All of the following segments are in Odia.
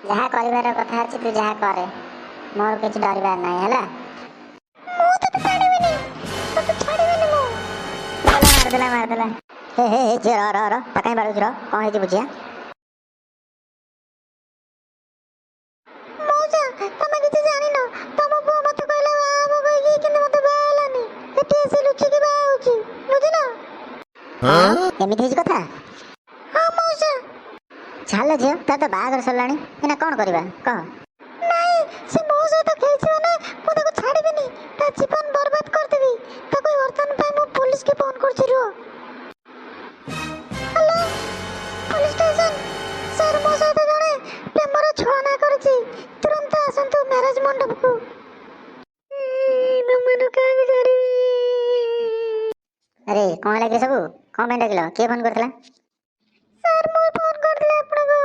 ଯାହା କରିବାର କଥା ଅଛି ତୁ ଯାହା କରେ, ମୋର କିଛି ଡରିବାର ନାହିଁ, ହେଲା? ମୁଁ ତତେ ଛାଡ଼ିବିନି, ତତେ ଛାଡ଼ିବିନି ମୁଁ। ମାରିଦେଲା, ମାରିଦେଲା। ହେ ହେ ହେ, ଝିଅ, ର ର ର, ତା କାଇଁ ବାଡ଼ଉଛୁ? ର, କ'ଣ ହେଇଛି ବୁଝିଆ। ମଉସା, ତମେ କିଛି ଜାଣିନ। ତମ ପୁଅ ମତେ କହିଲା ବାହା ହବ କହିକି, କିନ୍ତୁ ମତେ ବାହା ହେଲାନି। ଏଠି ଆସି ଲୁଚିକି ବାହା ହଉଛି, ବୁଝିଲ? ଏମିତି ହେଇଛି କଥା? ହଁ ମଉସା। ଚାଲ ଝିଅ, ତାର ତ ବାହାଘର ସରିଲାଣି, ଏଇନା କ'ଣ କରିବା କହ? ନାଇଁ, ସେ ମୋ ସହିତ ଖେଳିଛି ମାନେ ମୁଁ ତାକୁ ଛାଡ଼ିବିନି। ତା ଜୀବନ ବର୍ବାଦ କରିଦେବି ତାକୁ। ବର୍ତ୍ତମାନ ପାଇଁ ମୁଁ ପୋଲିସକି ଫୋନ କରୁଛି, ରୁହ। Hello, police station? ସାର୍, ମୋ ସହିତ ଜଣେ ପ୍ରେମର ଛଳନା କରିଛି। ତୁରନ୍ତ ଆସନ୍ତୁ ମ୍ୟାରେଜ ମଣ୍ଡପକୁ। ମୁଁ କାହାକୁ ଛାଡ଼ିବି? ଆରେ, କ'ଣ ହେଲା କି ସବୁ? କ'ଣ ପାଇଁ ଡାକିଲ? କିଏ ଫୋନ୍ କରିଥିଲା? ସାର୍, ମୁଁ ଫୋନ କରିଥିଲି ଆପଣଙ୍କୁ।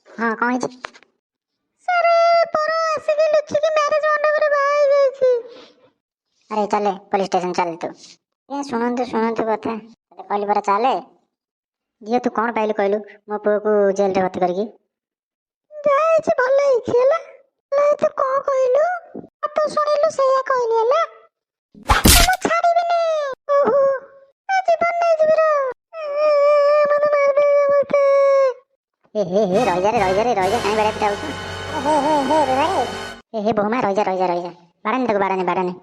ହଁ, କ'ଣ ହେଇଛି? ସାର୍, ପର ଆସିକି ଲୁଚିକି ମ୍ୟାରେଜ ମଣ୍ଡପରେ ବାହା ହେଇଯାଇଛି। ଆରେ ଚାଲେ, ପୋଲିସ ଷ୍ଟେସନ ଚାଲେ ତୁ। ଏ ଶୁଣନ୍ତୁ, ଶୁଣନ୍ତୁ କଥା। ତତେ କହିଲି ପରା ଚାଲେ। ଝିଅ, ତୁ କ'ଣ ପାଇଲୁ କହିଲୁ ମୋ ପୁଅକୁ ଜେଲରେ ଭର୍ତ୍ତି କରିକି? ଯାହା ହେଇଛି ଭଲ ହେଇଛି, ହେଲା? ହେଲା, ତୁ କ'ଣ କହିଲୁ ଆଉ ତୁ ଶୁଣିଲୁ ସେଇଆ କହିଲି, ହେଲା? ମୁଁ ଛାଡ଼ିବିନି। ଓହୋ, ମୋ ଜୀବନ ନେଇଯିବି ର। ମତେ ମାରିଦେବେ ସମସ୍ତେ। ଏ ହେ ହେ, ରହିଯା ରେ, ରହିଯା ରେ, ରହିଯା। କାଇଁ ବାଡ଼ିଆ ପିଟା ହଉଛୁ? ହେ ହେ ହେ, ରୁହ ରେ। ଏ ହେ ବୋହୁମା, ରହିଯା, ରହିଯା, ରହିଯା। ବାଡ଼ାନି ତାକୁ, ବାଡ଼ାନି, ବାଡ଼ାନି।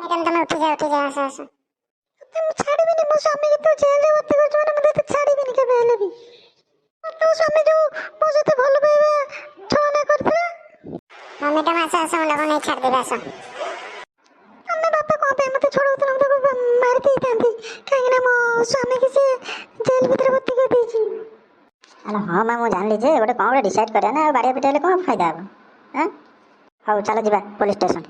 ମ୍ୟାଡ଼ାମ, ତମେ ଉଠିଯାଅ, ଉଠିଯାଅ, ଆସ ଆସ। ତତେ ମୁଁ ଛାଡ଼ିବିନି। ମୋ ସ୍ୱାମୀକି ତୁ ଜେଲରେ ଭର୍ତ୍ତି କରିଛୁ ମାନେ ମୁଁ ତତେ ଛାଡ଼ିବିନି କେବେ ହେଲେ ବି। ତୋ ସ୍ୱାମୀ ଯୋଉ ମୋ ସହିତ ଭଲ ପାଇବା ଛଳନା କରିଥିଲା। ହଁ ମ୍ୟାଡ଼ାମ, ଆସ ଆସ, ମୁଁ ତାକୁ ନେଇ ଛାଡ଼ିଦେବି, ଆସ। ଆମେ ବାପା କ'ଣ ପାଇଁ ମତେ ଛଡ଼ଉଥିଲ? ମୁଁ ତାକୁ ମାରି ଦେଇଥାନ୍ତି, କାହିଁକିନା ମୋ ସ୍ୱାମୀକି ସେ ଜେଲ ଭିତରେ ଭର୍ତ୍ତି କରିଦେଇଛି। ଆଲୋ ହଁ ମା, ମୁଁ ଜାଣିଲି ଯେ ଗୋଟେ କ'ଣ ଗୋଟେ ଡିସାଇଡ଼୍ କରିବା ନା ଆଉ। ବାଡ଼ିଆ ପିଟା ହେଲେ କ'ଣ ଫାଇଦା ହେବ? ଆଁ, ହଉ ଚାଲ ଯିବା ପୋଲିସ ଷ୍ଟେସନ।